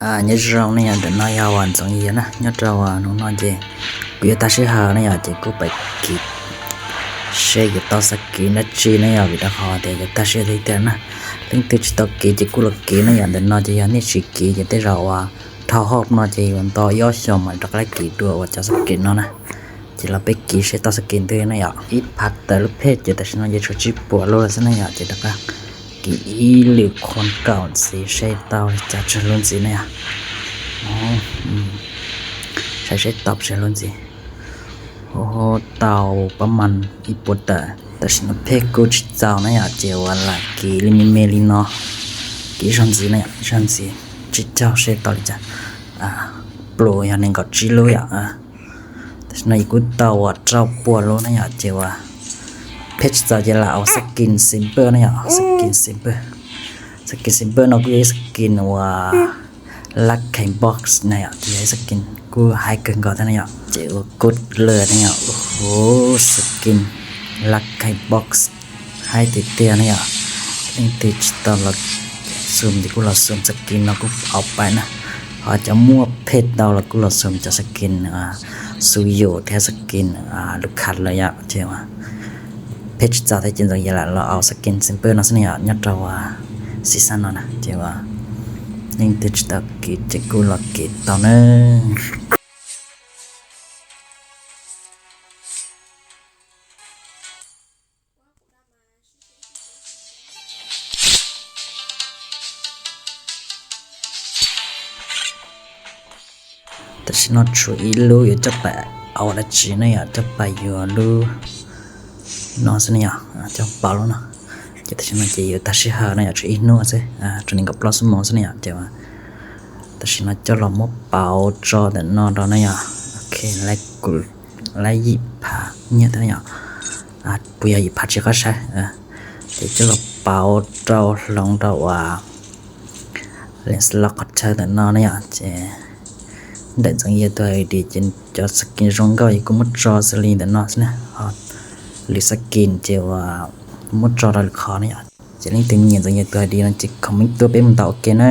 Nyob zoo ne yom, ntawm no yog uas Ntxoov Yias na, nyob rau uas hnub no ces kuv yuav tag sij hawm ne yom, ces kuj pais kiv seb yuav tau xab kiv dab tsi ne yom, vim rau qhov tias yuav tag sij hawm tiag tiag na. Leej twg tsis tau kiv ces kuj los kiv ne yom, ntawm no ces yog nej tsis kiv ces tej zaum uas dhau hauv no ces yuav nto ib ob xyoos mam rov qab kiv dua uas cov xab kiv no na. Ces los peb kiv seb tau xab kiv twg ne yom. Ib phav tawm lub phej ces tam sim no ces tshuav tsib puas lub lawm xwb ne yom, ces rov qab kiv ib lwm qhuas kaum ntxiv seb tau li cas tsawg lub ntxiv ne yom. Saib seb tau tsawg lub ntxiv. Ho tau pab mas ib puas tawm. Tam sim no phej kuj tsis txaus na yom, ces uas lam kiv li me me li no, kiv ib zaug ntxiv na yom, ib zaug ntxiv, tsib caug seb tau li cas. Pluas yog nees nkaum tsib lub yom. Tam sim no kuj tau uas rau puas lub na yom, ces uas phej tsis txaus ces lam aus xab kis silver na yom, xab kis silver. Xab kis silver no kuj yog ib xab kis uas lucky box na yom, ces yog ib xab kis kuj haib kawg nkaus thiab na yom, ces ua kuj lawm na yom. Hu, xab kis lucky box haib tiag tiag na yom. Leej twg tsis tau los xum ces kuj los xum xab kis no kuj au pais na. Ho cov muaj phej tau los kuj los xum cov xab kis xu yum thiab xab kis lus khav lawm yom, ces phej tsis txaus thiab ces Ntxoov Yias lam los aus xab kis silver no xwb na yom, nyob rau uas season no na, ces uas leej twg tsis tau kiv ces kuj los kiv tau na. Tam sim no tshuav ib lub yuav coj pais aus dab tsi ne yom, coj pais yuav lub no xwb ne yom, coj pauv lub no. Ces tam sim no ces yuav tag sij hawm na yom, tshuav ib hnub xwb, tshuav nees nkaum plaub xuab moos xwb ne yom, ces tam sim no coj los muab pauv tso ntawm no rau na yom. Ok, laib yim phav nyiaj thiab yom, puas yog yim phav tsis qab saib. Ces coj los pauv rau hloov rau uas link slot qhov chaw ntawm no na yom, ces ntawm Ntxoov Yias tus I D ces cov xab kis zoo nkauj yus kuj muab tso xws li ntawm no xwb na. Ho lwm xab kis ces uas muab tso rau lwm qhov na yom. Ces leej twg nyiam Ntxoov Yias tus I D no ces comment tuaj peb mus ntaus ua ke na.